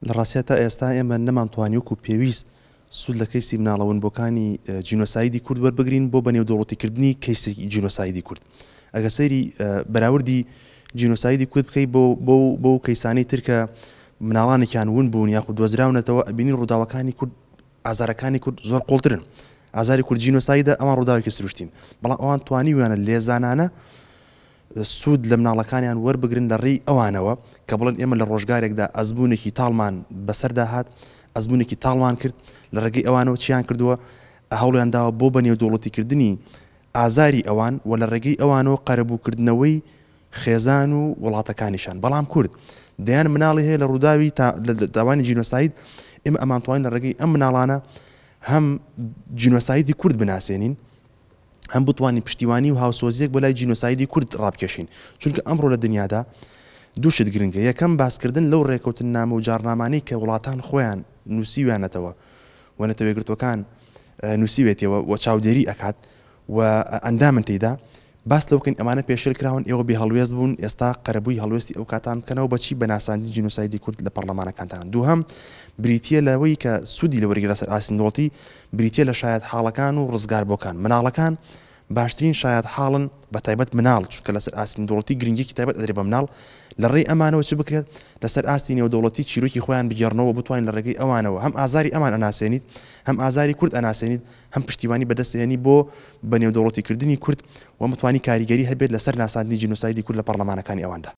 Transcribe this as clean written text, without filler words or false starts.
لە ڕاستیا تا ئێستا ئێمە نەمانتوانی وەکو پێویست سوود لە کەیسی مناڵە ونبووەکانی جینۆسایدی کورد وەربگرین بۆ بەنێودەوڵەتیکردنی کەیسی جینۆسایدی کورد. ئەگەر سەیری بەراوردی جینۆسایدی کورد بکەی بۆ بۆ بەو کەیسانەی تر کە مناڵانێکیان ون بوون یاخود دۆزراونەتەوە ئەبینی ڕووداوەکانی کورد ئازارەکانی کورد زۆر قوڵترن. ئازاری کورد جینۆسایدە ئەوان ڕووداوێکی سروشتین بەڵام ئەوان توانیویانە لێزانانە سوود لە مناڵەکانیان وەربگرن لە ڕێی ئەوانەوە کە بڵێن ئێمە لە ڕۆژگارێکدا ئەزموونێکی تاڵمان بەسەردا هات، ئەزموونێکی تاڵمان کرد، لە ڕێگەی ئەوانەوە چیان کردووە؟ هەوڵیان داوە بۆ بە نێودەوڵەتیکردنی ئازاری ئەوان و لە ڕێگەی ئەوانەوە قەرەبووکردنەوەی خێزان و وڵاتەکانیشان. بەڵام کورد دەیان مناڵی هەیە لە ڕووداوی تاوانی جینۆساید، ئێمە ئەمانتوانی لە ڕێگەی ئەم مناڵانە هەم جینۆسایدی کورد بناسێنین، هەم بتوانین پشتیوانی و هاوسۆزییەک بۆ لای جینۆسایدی کورد ڕابکێشین، چونکە ئەمڕۆ لە دنیادا دوو شت گرنگە، یەکەم باسکردن لەو ڕێکەوتننامە و جاڕنامانەی کە وڵاتان خۆیان نووسیویانەتەوە و نەتەوەیەکگرتووەکان نووسیوێتیەوە و چاودێری ئەکات و ئەندامن تێیدا، باس لەوە بکەین ئەمانە پێشێل کراون، ئێوە بێ هەڵوێست بوون، ئێستا قەرەبووی هەڵوێستی ئەو کاتان بکەنەوە بە چی؟ بە ناساندنی جینۆسایدی کورد لە پەڕلەمانەکانتان. دووهەم بریتییە لەوەی کە سوودی لێ وەرگرە لەسەر ئاستی نێودەوڵەتی، بریتییە لە شایەتحاڵەکان و ڕزگاربووەکان. مناڵەکان باشترین شایەتحاڵن، بەتایبەت مناڵ، چونکە لەسەر ئاستی نێودەوڵەتی گرنگییەکی تایبەت ئەدرێت بە مناڵ، لە ڕێی ئەمانەوە چ بکرێت؟ لەسەر ئاستی نێودەوڵەتی چیرۆکی خۆیان بگێڕنەوە و بتوانین لە ڕێگەی ئەوانەوە هەم ئازاری ئەمان ئەناسێنیت، هەم ئازاری کورد ئەناسێنیت، هەم پشتیوانی بەدەست ئەهێنی بۆ بە نێودەوڵەتیکردنی کورد و هەم بتوانی کاریگەری هەبێت لەسەر ناساندنی جینۆسایدی کورد لە پەڕلەمانەکانی ئەواندا.